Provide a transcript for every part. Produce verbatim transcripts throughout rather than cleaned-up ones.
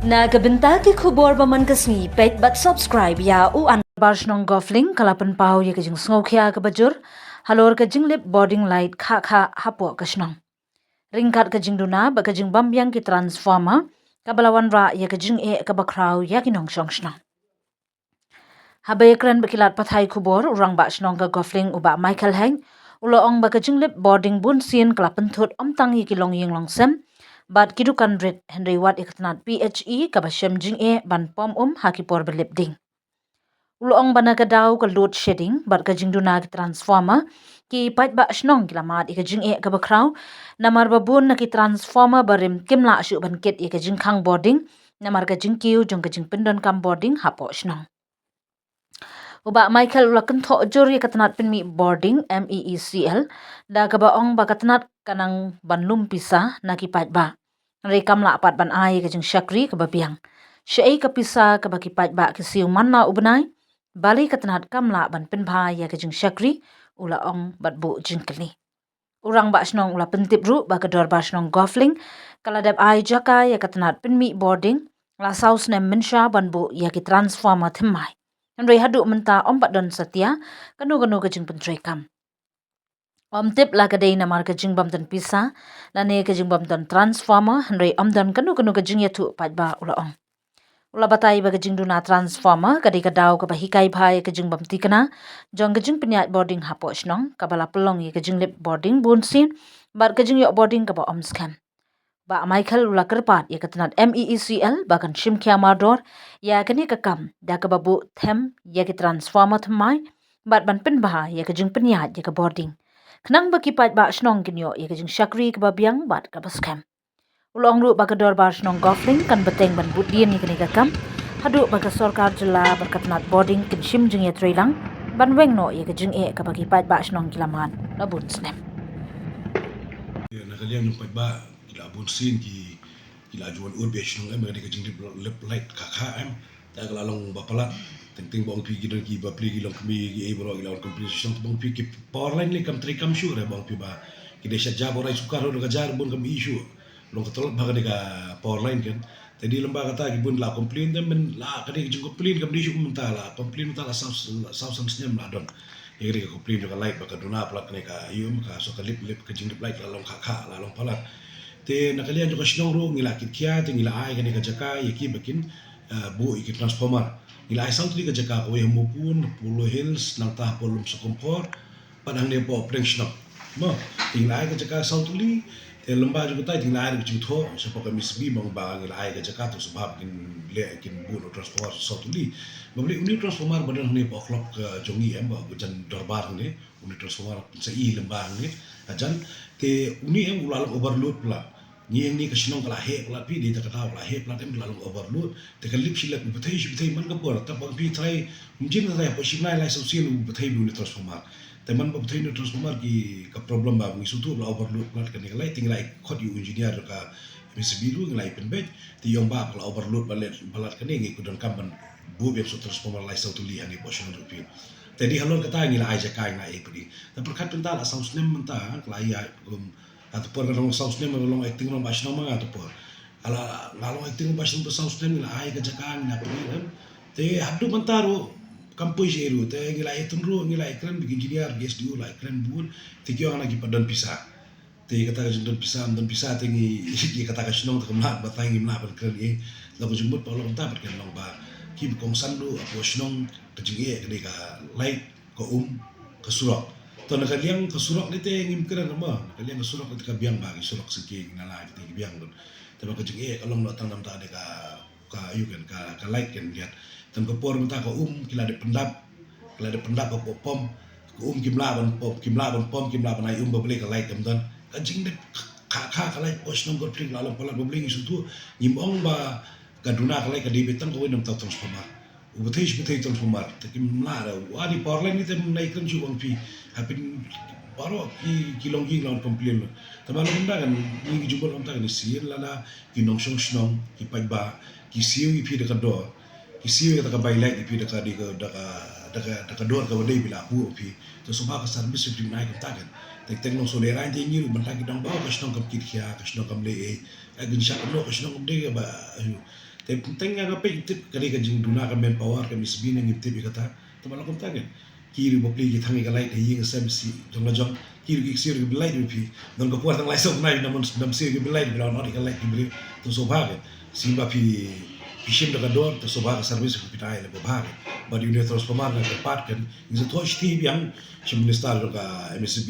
Na ka bynta ki khubor ba man ka sngi, peit bad subscribe ïa u an. Bar shnong Golf Link ka la pynpaw ïa ka jingsngewkhia kaba jur halor ka jinglip bording light kha kha hapoh ka shnong. Ryngkat ka jingduna bad ka jingbym biang ki transformer, kaba la wanrah ïa ka jingeh kaba khraw ïa ki nongshong shnong. Haba ïakren bad ki lad pathai khubor, u rangbah shnong ka Golf Link u Bah Michael Heng u la ong ba ka jinglip bording bunsien ka la pynthut ym tang ïa ki longïing longsem bad ki dukan rit, hynrei wat ïa ka tnat P H E kaba shem jingeh ban pom um ha ki por ba lip ding. U la ong ba na ka daw ka load shedding bad ka jingduna ki transformer, ki paidbah shnong ki la mad ïa ka jingeh kaba khraw, namar ba bun na ki transformer barim kim lah shuh ban kit ïa ka jingkhang bording namar ka jingkiew jong ka jingpyndonkam bording hapoh shnong. U Bah Michael u la kynthoh jur ïa ka tnat pynmih bording M E E C L, da kaba ong ba ka tnat ka nang ban lum pisa na ki paidbah, hynrei kam lah pat ban ai ïa ka jingshakri kaba biang. Shaei ka pisa kaba ki paidbah ki siew man la u bnai, balei ka tnat kam lah ban pynbha ïa ka jingshakri, u la ong bad buh jingkylli. U rangbah shnong u la pyntip ruh ba ka dorbar shnong Golf Link ka la dep ai jaka ïa ka tnat pynmih bording la saw snem mynsha ban buh ïa ki transformer thymmai, hynrei haduh mynta ym pat don satia kano kano ka jingpyntreikam. Ym tip la ka dei namar ka jingbym don pisa lane ka jingbym don transformer, hynrei ym don kano kano ka jingïathuh paidbah, u la ong. U la batai ba ka jingduna transformer ka dei ka daw kaba hikai bha ïa ka jingbym thikna jong ka jingpynïaid bording hapoh shnong, kaba la pynlong ïa ka jinglip bording bunsien bad ka jingïoh bording kaba ym skhem. Bah Michael u la kyrpad ïa ka tnat M E E C L ba kan shim khia mardor ïa kane ka kam, da kaba buh them ïa ki transformer thymmai bad ban pynbha ïa ka jingpynïaid ïa ka bording, khnang ba ki paidbah shnong kin ïoh ïa ka jingshakri kaba biang bad kaba skhem. U la ong ruh ba ka dorbar shnong Golf Link kan bteng ban bud dien ïa kane ka kam haduh ba ka sorkar jylla bad ka tnat bording kin shim jingïatreilang ban weng noh ïa ka jingeh kaba ki paidbah shnong ki la mad la bun snem. Ïa, na ka liang jong paidbah ki la bun sien ki, ki la ju wan ud beit shnong em, ka dei ka jinglip light kha kha em. Te ka la long ba palat, teng teng ba ong phi ki don ki bapli ki longkmie ki ei baroh ki la wan complain sha shnong, te ba ong phi ki power line lei kam treikam shuh re, ba ong phi ba ki dei sha ja ba rai sukar ruh da ka ja ruh bun kam i shuh. Long ka tlot ba ka dei ka power line kan. Te dei lem bad kata ki bun la complain, te men la ka dei ka jingcomplain kam dei shuh mynta, la complain mynta la saw, la saw san snem la don. Ïa ka dei ka complain jong ka light ba ka duna palat kane ka, ïa, ka, so ka lip, lip, ka jinglip light la long kha kha, la long palat. Te na ka liang jong ka shnong ruh ngi la kit khia, te ngi la ai kane ka jaka ïa ki ba kin, eh, buh ïa ki transformer. Ngi la ai saw tylli ka jaka, kawei ha Mawpun, Polo Hills, nangta hapoh Lumsohkymphor, bad hangne hapoh pdeng shnong. Mo, te ngi la ai ka jaka saw tylli, te lem bad jong kata te ngi la ai ka jingthoh shapoh ka M E C B, ba ong ba ngi la ai ka jaka, to sngewbha ba kin leh, kin buh noh transformer saw tylli. Balei, une u transformer ba don hangne hapoh klop ka jong ngi em, ba u jan dorbar hangne, une u transformer pynsa i lem bad hangne hajan. Te une em u la long overload palat. Ngi hangne ka shnong ka la heh palat phi, dei ta ka daw ka la heh palat em, ka la long overload. Te ka lip shi lip, u bthei shi bthei man ka por, te ba ong phi trai, ym jin trai, hapoh shi bnai lai saw sien u bthei beit une u transformer. Te man ba bthei une u transformer ki, ka problem ba ngi sngewthuh ba la overload palat kane ka light, te ngi la ai khot ïa u engineer ka M E C B ruh, ngi la ai pynbeit, te i ong ba ka la overload palat, palat kane, ngi kut donkam ban buh biang sa u transformer lai saw tylli hangne hapoh shnong jong phi. Te dei halor kata ngi la ai jaka, ngi la ai pyrdi. Te pyrkhat mynta la saw snem mynta, ka la ïaid, um, ha tu por ka long saw snem, ka long acting rangbah shnong ma nga tu por. Ala, nga long acting rangbah shnong tu saw snem, ngi la ai ka jaka, ngi la pyrdi em. Te haduh mynta ruh kam poi shaei ruh, te ngi la ïathuh ruh, ngi la ïakren bad ki engineer, ki S D O la ïakren bun, te ki ong hana ki pat don pisa. Te kata ka jingdon pisa, ym don pisa te ngi, ïa kata ka shnong te kam lah, ba tang ngim lah ban kren ei. Te ka jingmut ba long ta pat kan long ba ki ba kongsan ruh hapoh shnong, ka jingeh ka dei ka light, ka um, ka surok. To na ka liang ka surok ne te ngim kren mo, na ka liang ka surok ne te ka biang ba ki surok sngewsih ngi nala ki te ki biang bun. Te ba ka jingeh ka long noh tang namar ta dei ka, ka ïa kan, ka, ka light kan ïa. Tang ka por mynta ka um ki la dep pyndap, ki la dep pyndap hapoh pom, ka um kim lah ban pom, kim lah ban pom, kim lah ban ai um, balei ka light kam don. Ka jingdep kha kha ka light hapoh shnong Golf Link la long palat, balei ngi sngewthuh, ngim ong ba ka duna ka light ka dei beit tang kawei namar ta u transformer. U bthei shi bthei transformer, te kim lah da, u ani power line ni te mynta kren shu ong phi. Hapdeng baroh ki, ki longïing la wan complain. Te ba long mynta kan, ngi ki jubor mynta kan sien lada ki nongshong shnong, ki paidbah, ki siew ïa phi da ka dor, ki siew ïa kata ka bai light ïa phi da ka, da ka, da ka, da ka, da ka dor kaba dei ba la buh ïa phi. Te sngewbha ka service ïa phi mynta kan. Te teng long shu lehrain te ngi ruh mynta ki dang ba ka shnong kam kit khia, ka shnong kam leh ei. Ka jingshah noh ka shnong kam dei kaba, ayu. Te teng nga ka peit tip ka dei ka jingduna ka manpower ka M E C B ne ngim tip ïa kata. Te ba la kumta kan. Ki ruh ba plie ki thang ïa ka light ha ïing ha sem shi jong la jong. Ki ruh ki ksiew ki bill light ruh phi. Don ka por tang lai sawphew bnai nam, nam siew ki bill light, ba la ot ïa ka light ki briew. Te sngewbha kan. Sngewbha phi, phi shim da ka dor, te sngewbha ka service phi pynai leh ba bha kan. Bad ïa une u transformer nga kyrpad kan. Ngi sa thoh shithi biang sha minister jong ka M E C B.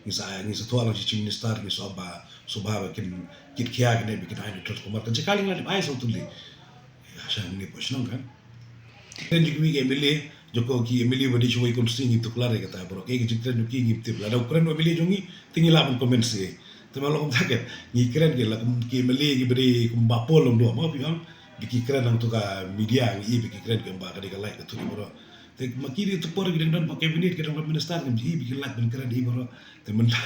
Ngi sa, ngi sa thoh lang sha Chief Minister, ngi sa ong ba sngewbha ba kin kit khia kine ba kin ai transformer. Ka jaka lei nga la dep ai sa u tylli. Sha ngi poi shnong kan. Kren jong kiwei ki M L A, jong ko ki M L A ba dei shawei constituency ngi tuklar ïa kata baroh. Ki jingkren jong ki ngim tip. Lada u kren u M L A jong ngi, te ngi lah ban comment seh. Te ma la kumta kan, ngi kren ki la kum ki M L A ki ba dei kum ba pol long dua ma phi ong. Ba ki kren hangto ka media ngi i ba ki kren ki ong ba ka dei ka light ka thut ïa baroh. Te ma ki dei tu por ki dang don ba cabinet ki dang don minister ki i ba ki light ban kren ïa baroh. Te mynta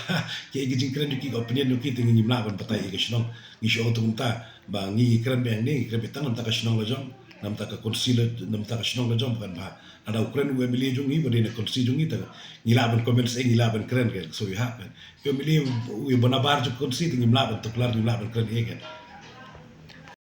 ki, ki jingkren jong ki, ka opinion jong ki te ngim lah ban batai ïa ka shnong. Ngi shu ong tu mynta ba ngi kren biang ne ngi kren biang tang namta ka shnong la jong, namta ka constituency la, namta ka shnong la jong ba kan bha. Lada u kren u M L A jong ngi ba dei na constituency jong ngi te ngi lah ban comment seh, ngi lah ban kren kan. So ïa hap kan. Ïa u M L A u ïa ba nabar jong constituency te ngim lah ban tuklar, ngim lah ban kren ïa kan.